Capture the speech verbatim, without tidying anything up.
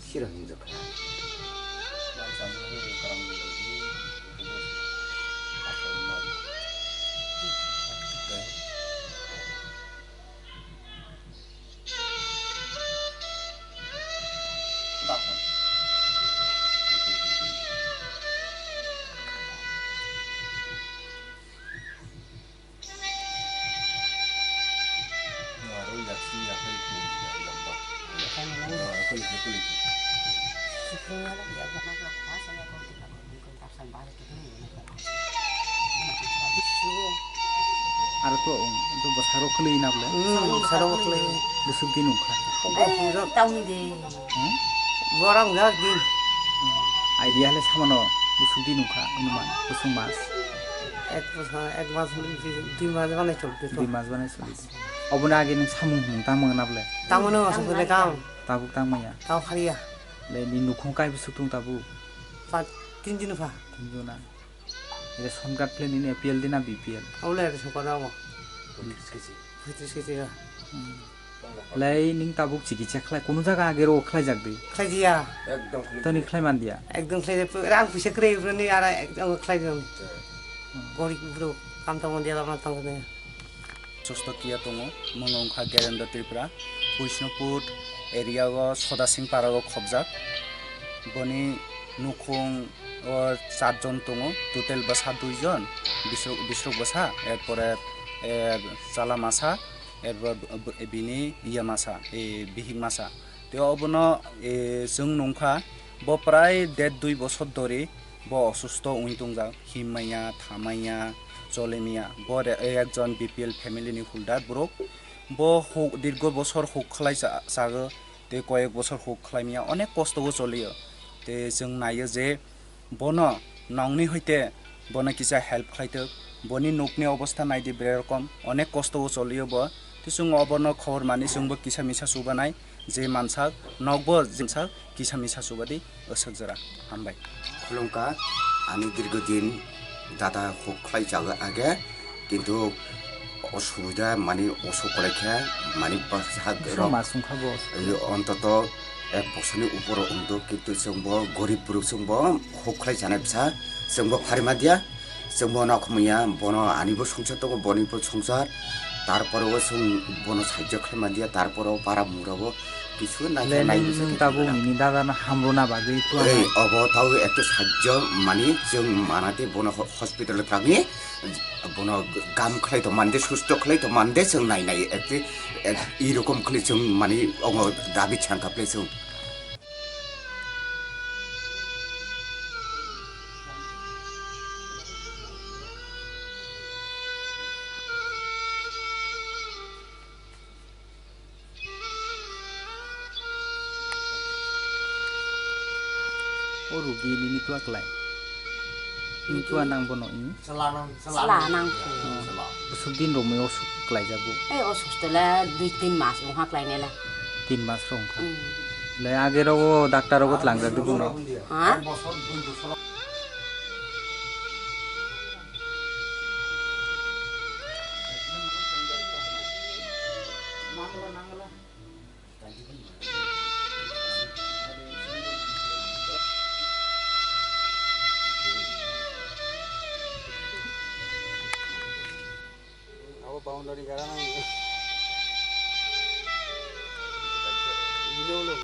Sira hingjak kha. Aro to, to bwsarok kwlwi na bwle? Hmm, bwsarok kwlwi. Bwswk din wngkha? Tauni de. Hmm? Borok jak din. Idea le samano bwswk din wngkha, anuman, bwswk mas? Ek bosor, ek mas, dui mas banai choli. Dui mas banai choli. Oboni age nwng samung hwnwi tangmani na bwle? Tangmani aswk bwle tang. Tabuk tangmaya? Tang phariya. Le ni nukhung kai bwswk tong tabuk? Pa, tin din pha. Tin jona. Ration card plan ini A P L di na B P L? Abo le ration card abo. Poitris kg. Poitris kg ya. Hmm. Lai ning tabuk chikitsa khlai, kunu jaga age ro khlai jak di? Khlai diya. Ekdom khlai. Toni khlai man diya? Ekdom khlai diya. Rang puisa kwrwi bwrwni ara ekdom khlai diya. Hmm. Gorib bwrw kam tangma diya lama tangma diya. Susto kiya tongo, mwngo wngkha Gerendra Tripura, Bishnupur area o Soda Singh para o khobjak. Boni nukhung o charjon tongo, total bwsa duijon, bisrok, bisrok bwsa, erpore, eh, chala masa, erpor b-, b-, bini iya masa, eh, bihik masa. Tei obono, eh, chwng nungkha, bo prai der dui bosor dori bo osusto wngwi tongjak, himmaya, thamaya, cholemaya. Bo re-, ekjon B P L family ni holder borok. Bo huk, dirgo bosor huk khlai cha-, chago, tei koyek bosor huk khlai maya, onek kosto o choliyo. Tei chwng naiyo je, bono nongni hoite bono kisa help khlaitok, boni nokni obostha naidi berai rokom, onek kosto o choliyo bo. Tei chwng obono khobor mani chwngbo kisa misa chubanai je mansak, nokbo je mansak kisa misa chubadi aswk jora. Hambai. Khulumkha, ani dirgo din dada huk khlai jago age, kintu osubida mani osuk kwlai khe mani bwsa Bwsa rok, ma sungkha bo. Ontoto ek bosoni uporo wngdo, kintu chwngbo gorib borok, chwngbo huk khlai janai bwsa, chwngbo pharima diya, chwngbo nok manya, bono anibo songchar tongo, bonibo songchar, tarpore o chwng bono sahajyo khlai man diya, tarpore o para mura o kisu nai Le nai nung, nung tabuk nini dada no hamrwna bagwi tuana. Ei, obo tau ekto sahajyo mani chwng manate bono ho-, hospital o thangwi, bono gam khlai to mande, susto khlai to mande, chwng nai nai ekti, ek, i rokom khlai chwng mani ongo dabi changkha plai chwng. O rugi nini tua klai. Nini tua nang bono ini. Chwla nang, chwla nang. Chwla nang. Oh, bwswk din romwi osuk klai jago. Ei osuk tole dui tin mas wngha klai nela. Tin mas rok wngkha. Hmm. Le age rogo doctor rogo tlang jak di bono. Ha? Abo boundary gara nang.